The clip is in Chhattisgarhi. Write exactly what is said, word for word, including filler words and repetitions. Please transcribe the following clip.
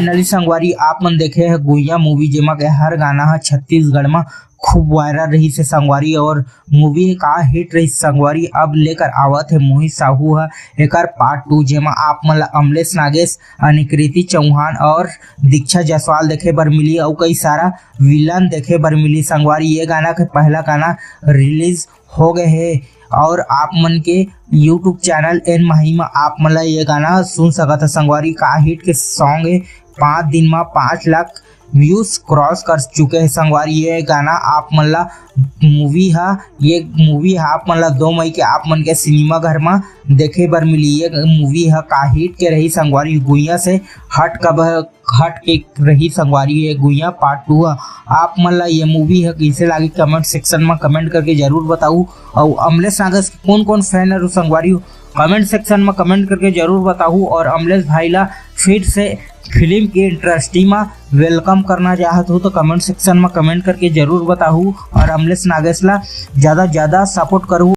Finally संगवारी, आप मन देखे हे गुइया मूवी, जेमा के हर गाना ह छत्तीसगढ़ म खूब वायरल रहिस हे संगवारी, और मूवी का हिट रहिस संगवारी। अब लेकर आवत हे मोहित साहू ह एकर पार्ट टू, जेमा आप मन ला अमलेश नागेश, अनिकृति चौहान और दीक्षा जायसवाल देखे बर मिली, अउ कई सारा विलन देखे बर मिली संगवारी। ये गाना के पहला गाना रिलीज हो गए हे और आप मन के YouTube चैनल एन माही म आप मन ला ये गाना सुन सकत ह संगवारी। का हिट के सॉन्ग हे, पाँच दिन म पाँच लाख व्यूज क्रॉस कर चुके हे संगवारी। ये गाना आप मन ला मूवी हा, ये मूवी हा आप मन ला दो मई के आप मन के सिनेमा घर म देखे बर मिली। ये मूवी हा का हिट के रही संगवारी, गुइया से हट कब हट के रही संगवारी। ये गुइया पार्ट टू ह। आप मन ला ये मूवी ह कइसे लागी, कमेंट सेक्शन म कमेंट करके जरूर बताऊ। अउ अमलेश नागेश के कौन कौन फैन हर संगवारी हो, कमेंट सेक्शन म कमेंट करके जरूर बताऊ। और अमलेश भाई ला फिर से फिल्म के इंडस्ट्री म वेलकम करना चाहत हो तो कमेंट सेक्शन म कमेंट करके जरूर बताऊ और अमलेश नागेश ला ज्यादा ज्यादा सपोर्ट करू।